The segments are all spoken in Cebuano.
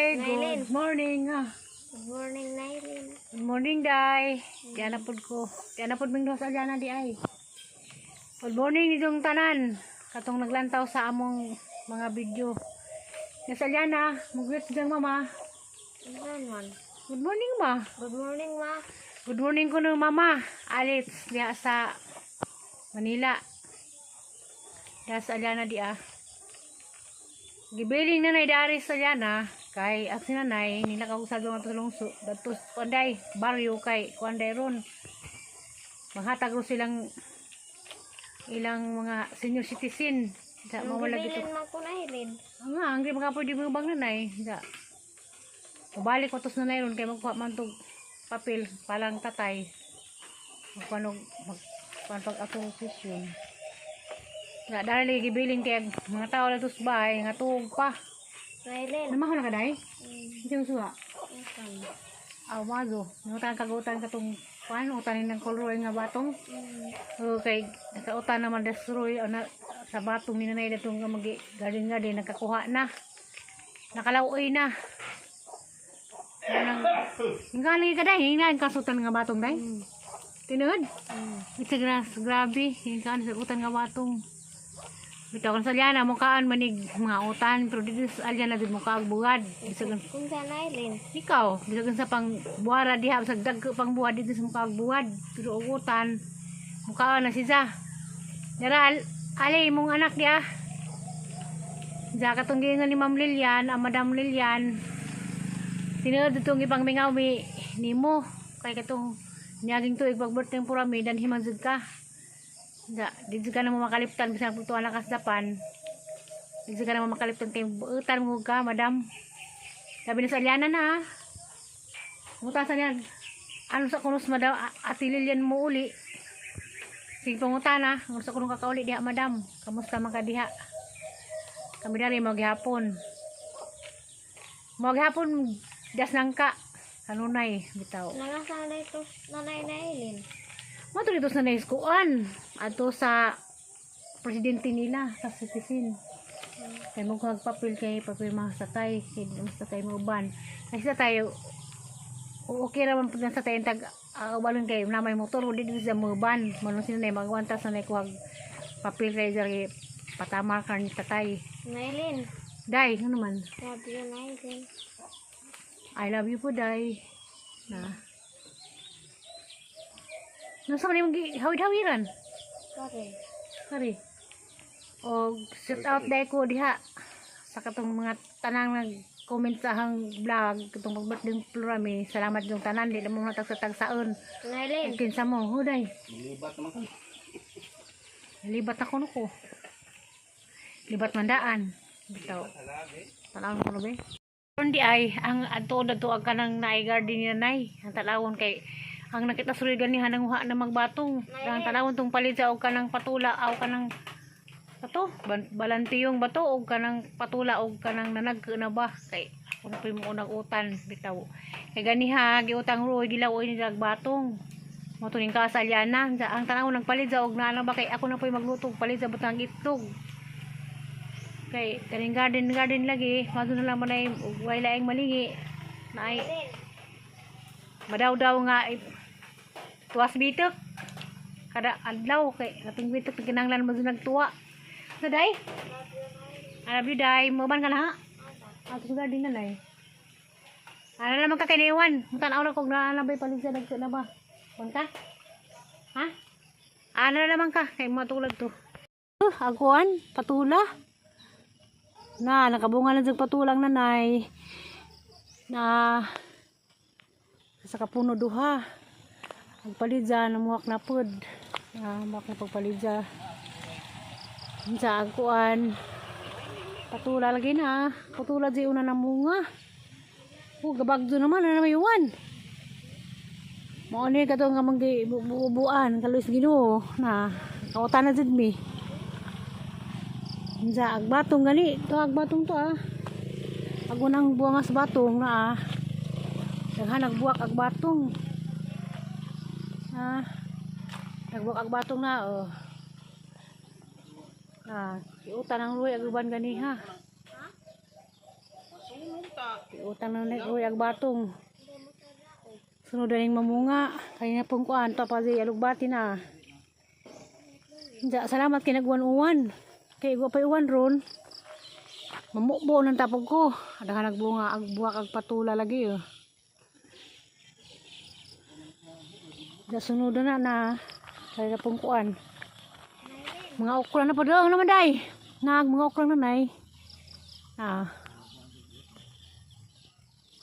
Day. Nailin. Good morning. Ah. Good morning, Nailin. Good morning, Day. Diyan na pod ko. Diyan na pod ming duha sa Aliana di ay. Good morning nitong tanan. Katong naglantaw sa among mga video. Nasa Aliana, mag-greet diyang mama. Ano man? Good morning, ma. Good morning, ma. Good morning ko ng mama. Alex, diya sa Manila. Diya sa Aliana di ah. Gibiling na nay dari sa Aliana kay ang sinanay nila ka sa nga tulong datos kuanday baryo kay kuanday ron. Manghatag ro silang ilang mga senior citizen sa Ang mawala gito. gibilin man ko, Nailin. Ang nga, ang mga pwede mo bang nanay. Da. Mabalik ko tos nanay ron kay magkuha man tog papel palang tatay. Magpanog mag kuan pag association. Da dali lagi gibilin kay mga tao lang tos bahay nga tuog pa. Nailin. Namaho na ka day? Mm. Hindi mo suwa. Okay. Aw mazo, nutan kagutan katong kuan utanin ng kolor nga batong. Okay, nakautan naman destroy ana sa batong ni nanay datong nga magi garden garden nakakuha na. Nakalaoy na. Anang nga lagi ka day, hingan kasutan nga batong day. Tinuod? It's a grass, grabe. Hingan sa utan nga batong. Bitaw kan sa Aliana, mukhaan manig mga utan, pero dito sa Aliana dito mukha ang bugad. Bisag Kung sa Nailin. ikaw, bisag sa pang buhara diha, bisag dagko pang buhad dito sa mukha ang buhad. Pero og utan, mukhaan na si Za. Dara, alay mong anak diha. Za katong giingon ni Ma'am Lilian, ang Madam Lilian. Tinuod itong ipang mingawi nimo kay katong niaging tuig pag birthday purami dan himan jud ka. Da, dito ka na mo makaliptan bisan kung tuwa na ka sa Japan. Dito ka na mo makaliptan kay buutan mo ka, madam. Sabi na sa Aliana na ah. Mutasan yan. Ano sa kunos madam, Ate Lilian mo uli. Sige pangutana, ano sa kunong kakauli diha madam. Kamusta man ka diha? Kami dari mo gihapon. Mo gihapon das nangka. Kanunay bitaw. Nangasa na ito, nanay Nailin. Mo dito sa naiskuan ato sa presidente nila sa citizen. Kay mo papel kay papirma sa tay kay di mo sa tay mo uban. Kasi sa tayo okay ra man pud na sa tayo tag ubalon kay na may motor di dito sa muban. Mano sila na magwanta sa naikuhag papel kay diri patama kan tatay. Nailin. Day, ano man? Love you, Nailin. I love you po, Day. Na. Nasa man yung hawid-hawiran? Sorry. Sorry. O, shout out day ko diha sa katong mga tanang nag-comment sa ahang vlog katong pag-birthday Plurami. Salamat yung tanan di na mo natag sa tagsaon. Nailin. Kinsa mo, huday. Nilibat naman ka. Libat ako no ko. Libat mandaan. Bitaw. Tanawon ko no be. Ron di ay ang adto na ang kanang naay garden ni nanay. Ang tanawon kay ang nakita suroy ganihan nanguha na magbatong. Ang tanawon tong palit sa og kanang patula aw kanang bato balantiyong bato og kanang patula og kanang nanag na ba kay ako na po'y mo utan bitaw kay ganiha giutang roy gilaw ni batong mo tuning kasalyana sa ang tanaw nagpalit sa og naana ba kay ako na po'y magluto og palit sa butang itlog kay kaning garden garden lagi mato na lang manay og way laing malingi naay madawdaw nga tuwas bitok kada adlaw kay kaping bitok kinahanglan mo nagtuwa na day. I love you, day. Muban ka na ha. Ato sa garden na nay. Ano naman ka kiniwan? Tanaw na kung naa na ba'y palit sa nagsuot na ba? Ban ka? Ha? Ano na naman ka? Kay matulad to. Aguan, patula. Na, nakabunga na sa patulang nanay. Na, sa kapuno duha. Agpalidza, namuhak na pod. Na, muhak na pagpalidza. Sa agkuan. Patula lagi na. Patula di una na munga. Oh, gabagdo naman. Ano naman yuwan? Mao ni kato nga manggi buubuan kaluis Ginoo na kautan na jud mi. Unsa agbatong gani to agbatong to ah. Ago nang buwangas batong na ah. Daghan nagbuwak ag batong. Ah. Nagbuwak ag batong na oh. Ah, iutan ang luy ag uban ganiha. Utang na nag-uwi ang batong. Sunod na ning mamunga. Kaya na pong kuan to pa si alugbati na. Ja, salamat kay nag-uwan-uwan. Kay igwa pa uwan ron. Mamukbo ng tapog ko. Ada ka nagbunga ag buwak ag patula lagi oh. Ja, sunod na na. Kaya na pong kuan. Mga okra na pa daw naman day. Nag mga okra na nay. Ah.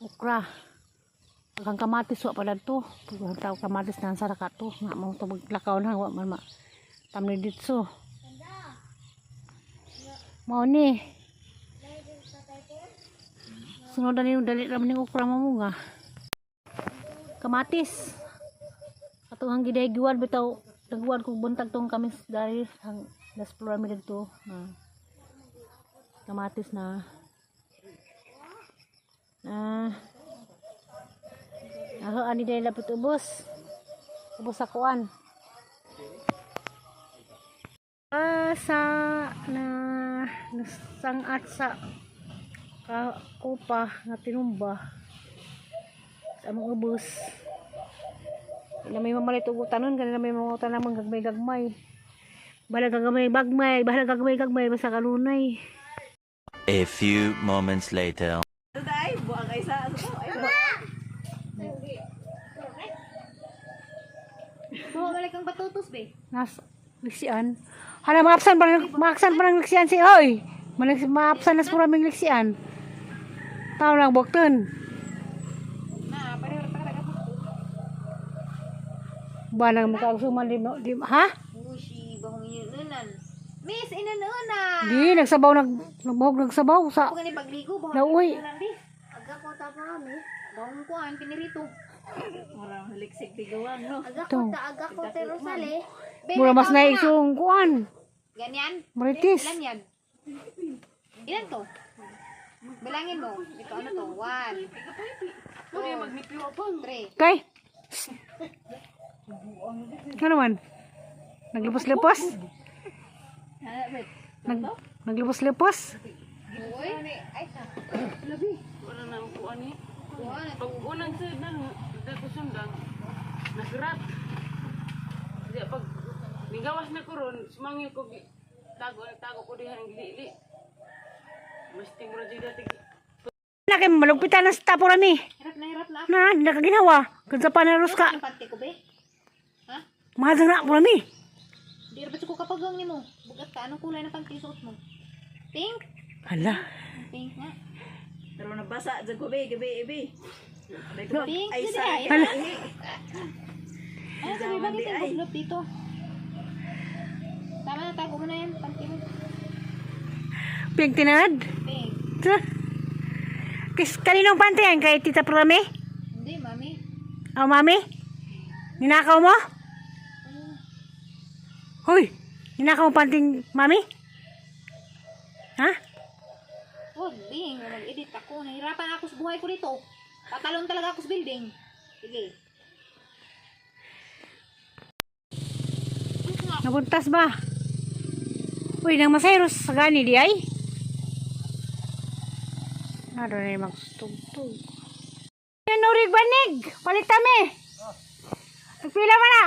Okra. Ang kamatis wa pa to. Ang tao kamatis na sa to. Nga mo to maglakaw na wa man ma. Tamni ditso. Mao ni. Sunod na yung dali raman ning okra mamunga. Kamatis. Ato ang gidayguan bitaw nagwan kog buntag tong kamis dahil ang last floor mi didto na kamatis na. Ah. Ako ani dahil lapit ubos. Ubos sa kuan. Ah, sa na nasangat sa kupa nga tinumba sa among ubos. Di na may mamalit og utanon, kanina may mga utanon namang gagmay-gagmay. Bahala gagmay bagmay, bahala gagmay gagmay basta kanunay. A few moments later. Balik kang batutos, be. Nas liksian. Hala maapsan pa ng liksian si oy. Malig maapsan nas pura ming liksian. Tao lang bukton. Na, pareho ra talaga. Ba nang makaugsuman di, di ha? Ushi, bahong inunan. Miss, inunan. Di nagsabaw nag nagbuhog nagsabaw sa Ako gani pagligo, bahong Nauwi. inunan, be. Aga ko ta mami. Bahong kuan pinirito. Aga ko ta, aga ko te Rosale. Be, mura mas may na tao na. isong kuan. Ganyan? Maritis. Ilan yan? Ilan to? Bilangin mo. Ito ano to? 1, 2, 3. Kay. Ano man? Naglupos-lupos? Nag, naglupos-lupos? Uy. Ay, Wala na ang kuan eh. kuan. Pag unang sud na, dako sundang, nagrat. Di pag nigawas na ko ron, sumangil ko, tago, tago ko diha ang gilili. Mas timura jud dati. Na kay malugpitan na sa tapo rami. Hirap na hirap na ako. Na, hindi ka ginawa. Kung sa panaros ka, Ang pante ko, be. Ha? mahadang na po rami. Di ra ba ko kapag ni mo? Bugat ka. Anong kulay ng panty suot mo? Pink? Hala. Pink nga. Pero nabasa dyan ko be, gabi, gabi. Pink Ay, na sa diay. Hala. Ano sabi bakit ang buglot dito? Tama na, tago mo na yan. Panty mo. Pink tinad. Pink. Kis, kaninong pante yan? Kay Tita Prame? Hindi, mami. O, mami? Ninakaw mo? Hoy! Ninakaw mo panting mami? Ha? Huwag, Bing. Mag-edit ako. Nahirapan ako sa buhay ko dito. Tatalon talaga ako sa building. Sige. Nabuntas ba? Uy, nang masayros sa gani di ay? Nado na yung magtugtog. Nanurig banig! Palit kami! Nagpila mo na!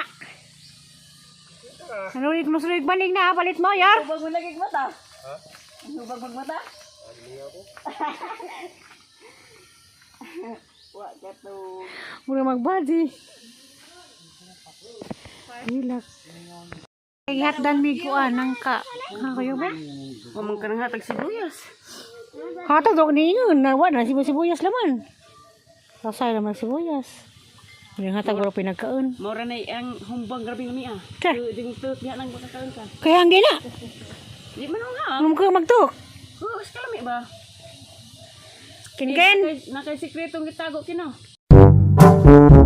Nanurig masurig banig na, palit mo, yar! Hubag mo lagi mata. Ha? Hubag magmata? Wa ka to. Mura magbody. Relax. Ihatdan mi kuan nang ka. Ha kayo ba? Wa man ka nang hatag sibuyas. Hatag dog ni ingon na wa na sibuyas laman. Rasay naman sibuyas. Yung hatag wala pinagkaon. Mora na ang humbang grabe ni ah. Ka. Ding tuk niya nang makakaon ka. Kaya ang gina. Di man nga. Ano ka magtuk? Hugas kalami ba? Kinken. Nakay sikretong gitago kino. Thank